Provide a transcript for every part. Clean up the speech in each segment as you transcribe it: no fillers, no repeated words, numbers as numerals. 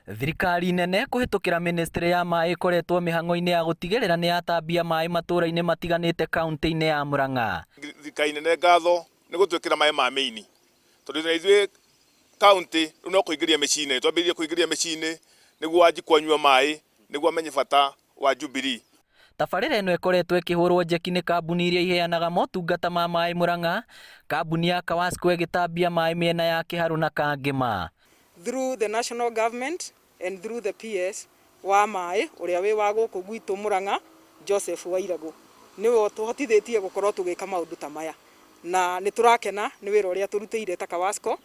Thirikari nene kũhĩtũkĩra mĩnĩstrĩ ya maĩ ĩkoretwo mĩhang'o-inĩ ya gũtigĩrĩra nĩ yatambia maĩ matũra-inĩ matiganĩte kaunti-inĩ ya Murang'a. Thirikari nene ngatho nĩ gũtwĩkĩra maĩ ma mĩini tondũ na ithuĩ kaunti rĩu no kũingĩria mĩciĩ-inĩ, twambĩrĩirie kũingĩria mĩciĩ-inĩ nĩguo Wanjikũ anyue maĩ nĩguo amenye bata wa Jubilee. Tabarĩra ĩno ĩkoretwo ĩkĩhũrwo njeki nĩ kambuni iria iheanaga motungata ma maĩ Murang'a, kambuni ya Kawasco ĩgĩtambia maĩ mĩena ya Kĩharũ na Kangĩma. Through the national government and through the PS wa maĩ ũrĩa wĩ wa gũkũ gwitũ Murang'a Joseph Wairagũ nĩwe ũtũhotithĩtie gũkorwo tũgĩka maũndũ ta maya na nĩ tũrakena nĩ wĩra ũrĩa tũrutĩire ta Kawasco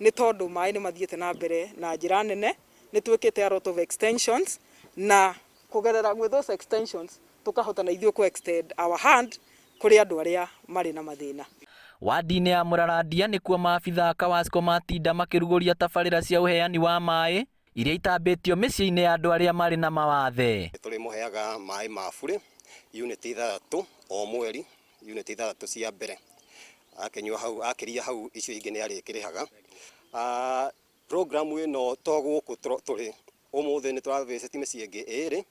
nĩ tondũ maĩ nĩ mathiĩte na mbere na njĩra nene. Nĩ twĩkĩte a lot of extensions na kũgerera with those extensions tũkahota na ithuĩ kũ extend our hand kũrĩ andũ arĩa marĩ na mathĩna. Wadi-inĩ ya Mũrarandia nĩkuo maabitha a Kawasco matinda makĩrugũria tabarĩra cia ũheani wa maĩ iria itambĩtio mĩciĩ-inĩ ya andũ arĩa marĩ na mawathe. Nĩ tũrĩmũheaga maĩ ma burĩ unit ithathatũ o mweri, unit ithathatũ cia mbere. Akĩnyua hau, akĩria hau icio ingĩ nĩ arĩkĩrĩhaga. Program ĩno to gũkũ tũrĩ, ũmũthĩ nĩ tũra visit mĩciĩ ĩngĩ ĩrĩ,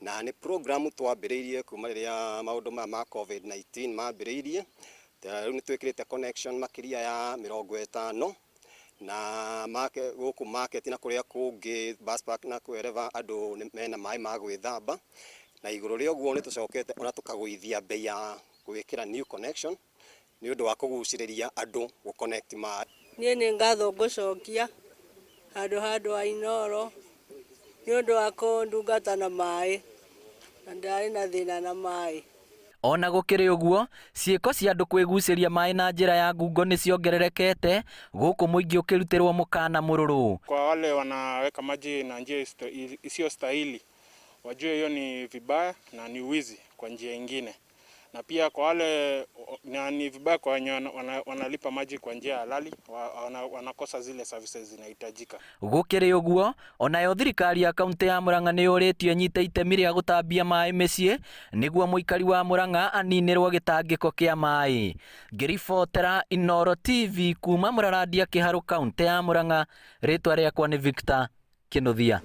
na nĩ program twambĩrĩirie kuma rĩrĩa maũndũ maya ma Covid-19 mambĩrĩirie. Rĩu nĩ twĩkĩrĩte connection makĩria ya 50 na gũkũ market na kũrĩa kũngĩ bus park na wherever andũ mena maĩ ma gwĩthamba. Na igũrũ rĩa ũguo nĩ tũcokete ona tũkagũithia bei ya gwĩkĩra new connection nĩ ũndũ wa kũgucĩrĩria andũ gũ connect maĩ. Niĩ nĩ ngatho ngũcokia handũ ha andũ a Inooro nĩ ũndũ wa kũndungata na maĩ, na ndarĩ na thĩna na maĩ. Ona gũkĩrĩ ũguo, ciĩko cia andũ kwĩgucĩria maĩ na njĩra ya ngungo nĩ ciongererekete, gũkũ mũingĩ ũkĩrutĩrwo mũkana mũrũrũ. Kwa wale wanaweka maji na njia isiyostahili wajue hiyo ni vibaya na ni wizi kwa njia ingine, na pia kwa wale na ni vibaya kwa wenye wanalipa maji kwa njia halali wanakosa zile services zinahitajika. Gũkĩrĩ ũguo, onayo thirikari ya kaunti ya Murang'a nĩ yũrĩtio ĩnyite itemi rĩa gũtambia maĩ mĩciĩ nĩguo mũikari wa Murang'a aninĩrwo gĩtangĩko kĩa maĩ. Ngĩribotera Inooro TV kuma Mũrarandia Kĩharũ kaunti ya Murang'a, rĩtwa rĩakwa nĩ Victor Kĩnuthia.